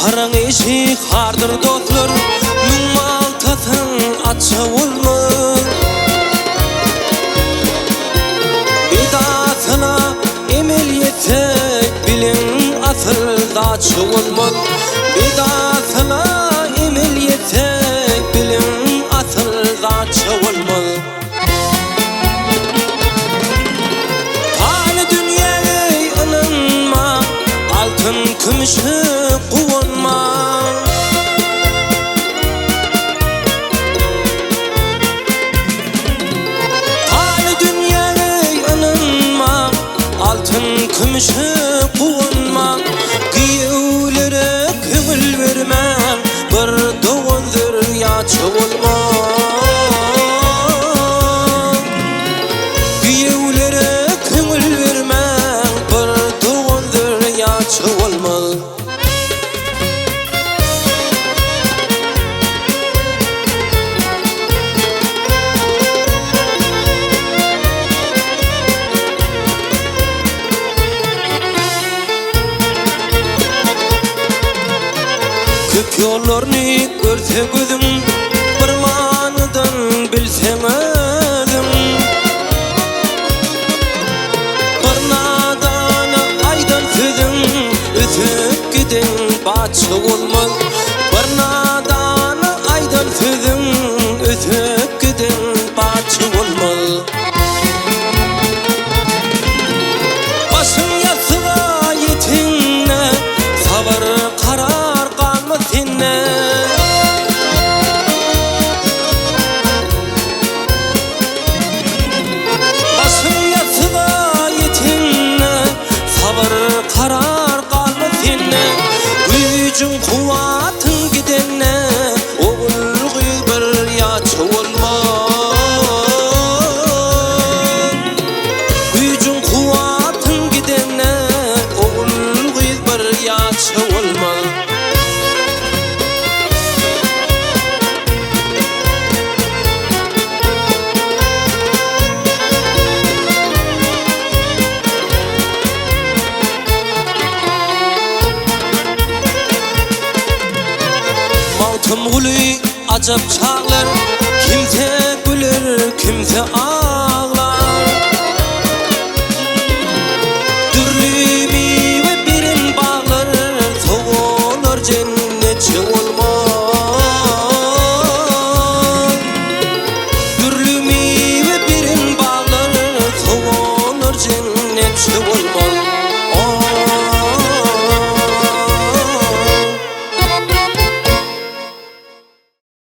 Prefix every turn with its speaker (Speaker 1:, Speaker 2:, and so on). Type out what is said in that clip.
Speaker 1: Haryň işi hardyr dostlar, Müň mal tasaň atça bolmaz. Bedasyna emel ýetse, biliň asyl zatça bolmaz. Bedasyna emel ýetse, biliň asyl zatça bolmaz. Pany dünýäge ynanma, altyn kümüşe guwanma. Pany dünýäge ynanma, altyn kümüşe guwanma. Giýewlere köňül bermäň, bir dogan zürýatça bolmaz. Giýewlere köňül bermäň, bir dogan zürýatça bolmaz. Köp ýollaryny görse gözüň, Bir manydan bilseň özüň. Bir nadana aýdan sözüň, Ötüp giden batşa bolmaz. Bir nadana aýdan sözüň, Ötüp giden batşa bolmaz. Başyň ýassyga ýetende, Sabyr karar galmaz sende. Başyň ýassyga ýetende, Sabyr karar galmaz sende. Güýjüň kuwwatyň gidende, Ogul-gyz bir ýaça bolmaz. Güýjüň kuwwatyň gidende, Ogul-gyz bir ýaça bolmaz. Magtymguly ajap çaglar, Kimse güler, kimse aglar. Dürli miwe beren baglar, Sowalar jennetçe bolmaz. Dürli miwe beren baglar, Sowalar jennetçe bolmaz.